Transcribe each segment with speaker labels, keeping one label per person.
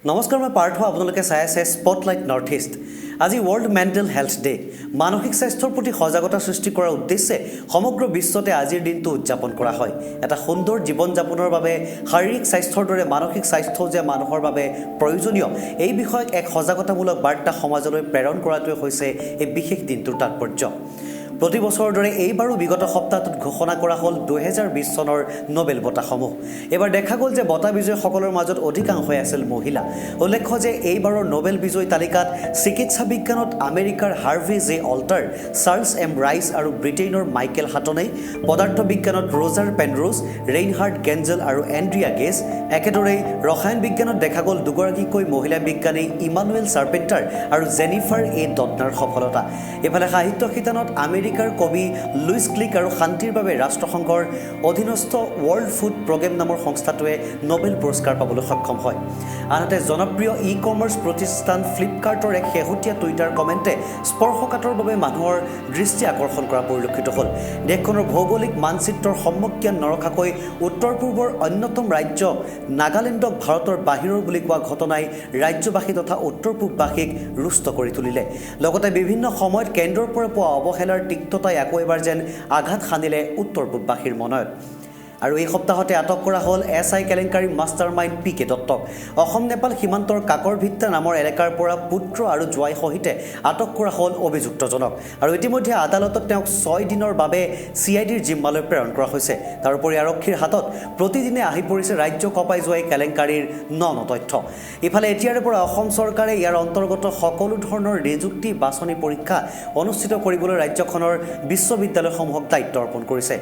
Speaker 1: নমস্কাৰ, মই পাৰ্থ। আপোনালোকে চাই আছে স্পটলাইট নৰ্থ ইষ্ট। আজি ৱৰ্ল্ড মেণ্টেল হেল্থ ডে। মানসিক স্বাস্থ্যৰ প্ৰতি সজাগতা সৃষ্টি কৰাৰ উদ্দেশ্যে সমগ্ৰ বিশ্বতে আজিৰ দিনটো উদযাপন কৰা হয়। এটা সুন্দৰ জীৱন যাপনৰ বাবে শাৰীৰিক স্বাস্থ্যৰ দৰে মানসিক স্বাস্থ্যও যে মানুহৰ বাবে প্ৰয়োজনীয়, এই বিষয়ক এক সজাগতামূলক বাৰ্তা সমাজলৈ প্ৰেৰণ কৰাটোৱে হৈছে এই বিশেষ দিনটোৰ তাৎপৰ্য। প্ৰতি বছৰৰ দৰে এইবাৰো বিগত সপ্তাহটোত ঘোষণা কৰা হ'ল 2020 চনৰ নোবেল বঁটাসমূহ। এইবাৰ দেখা গ'ল যে বঁটা বিজয়ীসকলৰ মাজত অধিকাংশই আছিল মহিলা। উল্লেখ্য যে এইবাৰৰ নোবেল বিজয়ী তালিকাত চিকিৎসা বিজ্ঞানত আমেৰিকাৰ Harvey J Alter, Charles M Rice আৰু ব্ৰিটেইনৰ মাইকেল হাটনেই, পদাৰ্থ বিজ্ঞানত ৰজাৰ পেনৰোজ, ৰেইনহাৰ্ড গেঞ্জেল আৰু এণ্ড্ৰিয়া গেজ, একেদৰেই ৰসায়ন বিজ্ঞানত দেখা গ'ল দুগৰাকীকৈ মহিলা বিজ্ঞানী ইমানুৱেল চাৰ্পেণ্টাৰ আৰু জেনিফাৰ এ ডডনাৰ সফলতা। ইফালে সাহিত্য শিতানত আমেৰিকাৰ কবি লুইচ গ্লিক আৰু শান্তিৰ বাবে ৰাষ্ট্ৰসংঘৰ অধীনস্থ ৱৰ্ল্ড ফুড প্ৰগ্ৰেম নামৰ সংস্থাটোৱে নোবেল পুৰস্কাৰ পাবলৈ সক্ষম হয়। আনহাতে জনপ্ৰিয় ই কমাৰ্চ প্ৰতিষ্ঠান ফ্লিপকাৰ্টৰ এক শেহতীয়া টুইটাৰ কমেণ্টে স্পৰ্শকাতৰ বাবে মানুহৰ দৃষ্টি আকৰ্ষণ কৰা পৰিলক্ষিত হ'ল। দেশখনৰ ভৌগোলিক মানচিত্ৰৰ সম্যক জ্ঞান নৰখাকৈ উত্তৰ পূৰ্বৰ অন্যতম ৰাজ্য নাগালেণ্ডক ভাৰতৰ বাহিৰৰ বুলি কোৱা ঘটনাই ৰাজ্যবাসী তথা উত্তৰ পূববাসীক ৰুষ্ট কৰি তুলিলে। লগতে বিভিন্ন সময়ত কেন্দ্ৰৰ পৰা পোৱা অৱহেলাৰ তিক্ততাই আকৌ এবাৰ যেন আঘাত সানিলে উত্তৰ পূববাসীৰ মনত। আৰু এই সপ্তাহতে আটক কৰা হ'ল এছ I কেলেংকাৰী মাষ্টাৰ মাইণ্ড পি কে দত্তক। অসম নেপাল সীমান্তৰ কাকৰভিত্তা নামৰ এলেকাৰ পৰা পুত্ৰ আৰু জোঁৱাই সহিতে আটক কৰা হ'ল অভিযুক্তজনক আৰু ইতিমধ্যে আদালতত তেওঁক 6 দিনৰ বাবে চি I ডিৰ জিম্মালৈ প্ৰেৰণ কৰা হৈছে। তাৰোপৰি আৰক্ষীৰ হাতত প্ৰতিদিনে আহি পৰিছে ৰাজ্য কঁপাই যোৱা এই কেলেংকাৰীৰ ন ন তথ্য। ইফালে এতিয়াৰে পৰা অসম চৰকাৰে ইয়াৰ অন্তৰ্গত সকলো ধৰণৰ নিযুক্তি বাছনি পৰীক্ষা অনুষ্ঠিত কৰিবলৈ ৰাজ্যখনৰ বিশ্ববিদ্যালয়সমূহক দায়িত্ব অৰ্পণ কৰিছে।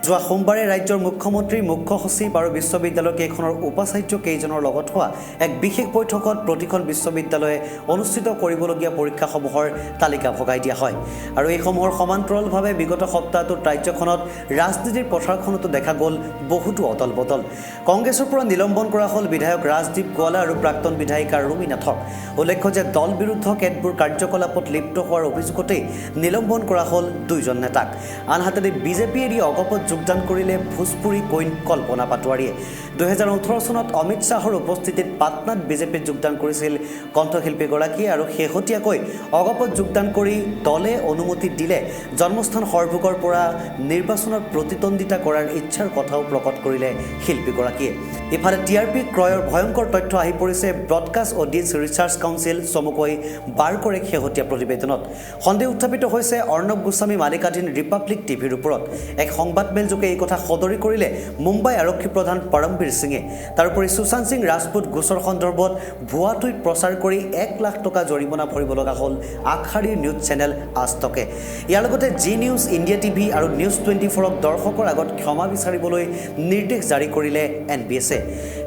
Speaker 1: যোৱা সোমবাৰে ৰাজ্যৰ মুখ্যমন্ত্ৰী, মুখ্য সচিব আৰু বিশ্ববিদ্যালয় কেইখনৰ উপাচাৰ্য কেইজনৰ লগত হোৱা এক বিশেষ বৈঠকত প্ৰতিখন বিশ্ববিদ্যালয়ে অনুষ্ঠিত কৰিবলগীয়া পৰীক্ষাসমূহৰ তালিকা ভগাই দিয়া হয়। আৰু এইসমূহৰ সমান্তৰালভাৱে বিগত সপ্তাহটোত ৰাজ্যখনত ৰাজনীতিৰ পথাৰখনতো দেখা গ'ল বহুতো অদল বদল। কংগ্ৰেছৰ পৰা নিলম্বন কৰা হ'ল বিধায়ক ৰাজদীপ গোৱালা আৰু প্ৰাক্তন বিধায়িকা ৰুমী নাথক। উল্লেখ্য যে দল বিৰুদ্ধ কেতবোৰ কাৰ্যকলাপত লিপ্ত হোৱাৰ অভিযোগতেই নিলম্বন কৰা হ'ল দুইজন নেতাক। আনহাতে বিজেপি এৰি অগপত যোগদান কৰিলে ভোজপুৰী কুইন কল্পনা পাটোৱাৰীয়ে। 2018 চনত অমিত শ্বাহৰ উপস্থিতিত পাটনাত বিজেপিত যোগদান কৰিছিল কণ্ঠশিল্পীগৰাকীয়ে আৰু শেহতীয়াকৈ অগপত যোগদান কৰি দলে অনুমতি দিলে জন্মস্থান সৰভোগৰ পৰা নিৰ্বাচনত প্ৰতিদ্বন্দ্বিতা কৰাৰ ইচ্ছাৰ কথাও প্ৰকট কৰিলে শিল্পীগৰাকীয়ে। ইফালে টি আৰ পি ক্ৰয়ৰ ভয়ংকৰ তথ্য আহি পৰিছে ব্ৰডকাষ্ট অডিয়েন্স ৰিচাৰ্চ কাউন্সিল, চমুকৈ বাৰ্কৰ এক শেহতীয়া প্ৰতিবেদনত। সন্দেহ উত্থাপিত হৈছে অৰ্ণৱ গোস্বামী মালিকাধীন ৰিপাব্লিক টিভিৰ ওপৰত। এক সংবাদমেলযোগে এই কথা সদৰি কৰিলে মুম্বাই আৰক্ষী প্ৰধান পৰমবীৰ সিঙে। তাৰোপৰি সুশান্ত সিং ৰাজপুত গোচৰ সন্দৰ্ভত ভুৱা টুইট প্ৰচাৰ কৰি 1 লাখ টকা জৰিমনা ভৰিব লগা হ'ল আগশাৰীৰ নিউজ চেনেল আজটকে। ইয়াৰ লগতে জি নিউজ, ইণ্ডিয়া টিভি আৰু নিউজ 24ক দৰ্শকৰ আগত ক্ষমা বিচাৰিবলৈ নিৰ্দেশ জাৰি কৰিলে এন বি এছে।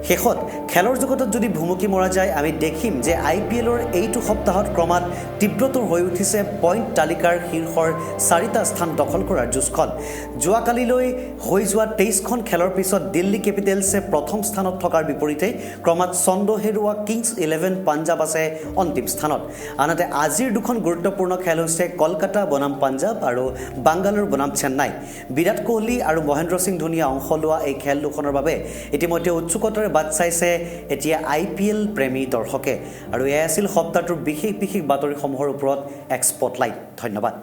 Speaker 1: শেষত খেলৰ জগতত যদি ভুমুকি মৰা যায়, আমি দেখিম যে আই পি এলৰ এইটো সপ্তাহত ক্ৰমাৎ তীব্ৰতৰ হৈ উঠিছে পইণ্ট তালিকাৰ শীৰ্ষৰ চাৰিটা স্থান দখল কৰাৰ যুঁজখন। যোৱাকালিলৈ হৈ যোৱা 23খন খেলৰ পিছত দিল্লী কেপিটেলছে প্ৰথম স্থানত থকাৰ বিপৰীতে ক্ৰমাৎ ছন্দ হেৰুওৱা কিংছ ইলেভেন পাঞ্জাৱ আছে অন্তিম স্থানত। আনহাতে আজিৰ দুখন গুৰুত্বপূৰ্ণ খেল হৈছে কলকাতা বনাম পাঞ্জাৱ আৰু বাংগালোৰ বনাম চেন্নাই। বিৰাট কোহলি আৰু মহেন্দ্ৰ সিং ধোনীয়ে অংশ লোৱা এই খেল দুখনৰ বাবে ইতিমধ্যে উৎসুকতাৰে বাট চাইছে এতিয়া আই পি এল প্ৰেমী দৰ্শকে। আৰু এয়া আছিল সপ্তাহটোৰ বিশেষ বিশেষ বাতৰিসমূহৰ ওপৰত এক স্পটলাইট। ধন্যবাদ।